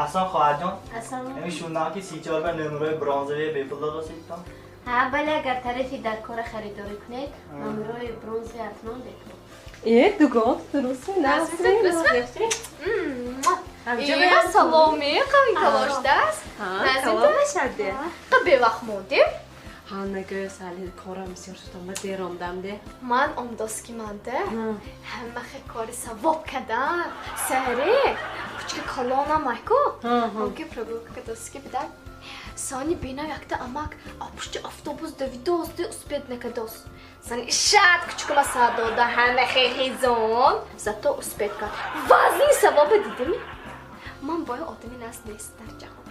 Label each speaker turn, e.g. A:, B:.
A: Аҳсан, хоҳарҷон.
B: Ассалому.
A: Ҳамин шунидам, ки 34 ба номерои бронзовые бепул додосидтон.
B: Ҳа, бале, агар тарифи дар кора харидорӣ кунед, номерои бронзи ҳатман бепул.
C: Э, дугон, дурустми?
D: Назмита? Э, саломе, қавин калоштааст.
C: Калон мешаде.
D: Қа бевақт мондем.
C: Ҳа, нагӯ, сали корам бисёр шудам, ба дер омдам де.
D: Ман омдоски манде ҳама хе кори савоб кардам. Саҳре кучка калонам айку. Ҳамки прогулка кадоски бидан. Сони бинам, якта амак пушти автобус давидост, успеть накадост. Сани шат кучкама саа дода, ҳама хе хизон. Зато успеть кард. Вазни савоба дидими? Ман боя одами нас нест дар ҷаҳон.